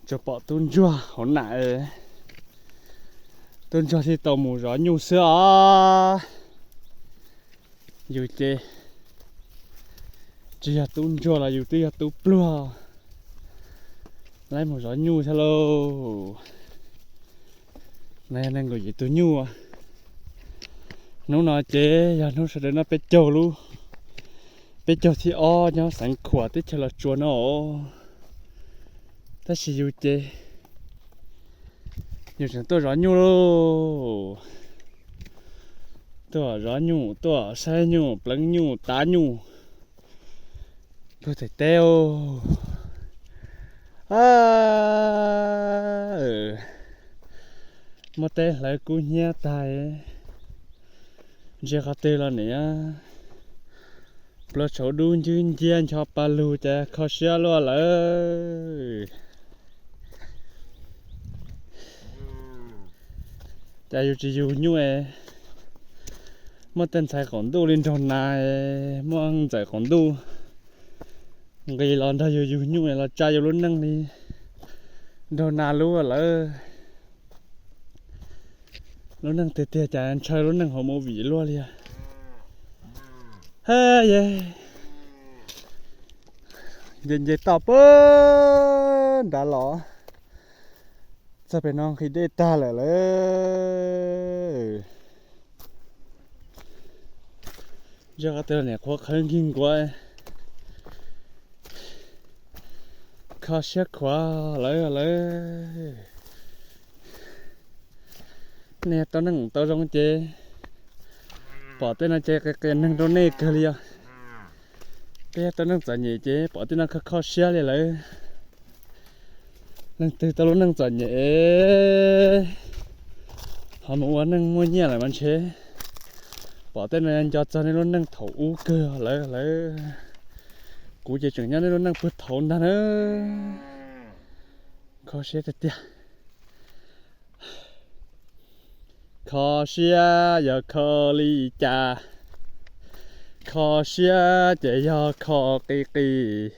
Tsuas pom tub ntsuag hauv nam, tub ntsuag thiaj tau mus zov nyuj xwb os. Yus ces tsis yog tub ntsuag los yus twb yog tub pluag, laib mus zov nyuj thiab lauj. No yog nees nkaum yim tus nyuj. Hnub no ces yog hnub sawv daws noj peb caug lub, peb caug thib ob nyob Xeev Khuam teb chaws Los Tsuas no. Tab sis yus ces yus tseem tuaj zov nyuj lauj. Tuaj zov nyuj, tuaj saib nyuj, pleev nyuj, tav nyuj. Pug them teb, muab teb hlawv kub hnyiab tag. Ntsia qhov twg los niam, pluas tshauv dub ncwb nciab ncho pa lug ces kho siab luaj lawm. Cas yus tsis yug nyuj, muaj tej ntxhais qaum ntuj li nraug nas, muaj ntxawm qaum ntuj nqis los nrog yus yug nyuj los tsa yus lub neej li nraug nas lub lawm. Lub neej tiag tiag cas ntshaw lub neej hauv movie luaj li. Hab ye, nce nce toj puag nrad los txog pem no nqhis dej tag lawm lawm. Ntsia qhov twg los niam qhuav qhawv nkig nkuav, kho siab khuav lawm lawm. Nej tau neej tau zoo ces pom tej no ces qias qias neeg rau nej kawg li os. Peb tau neej txom nyem ces pom tej no kho kho siab li lawm. Leej twg tau lub neej txom nyem ho mus ua neej muaj nyiaj lawm mas ntshe pom tej no nco txog nej lub neej thaum ub kawg lawm lawm. Kuv ces tseem nyob nej lub neej puag thaum ntag na. Kho siab tiag tiag. Kho siab yog kho li cas? Kho siab ces yog kho qis qis.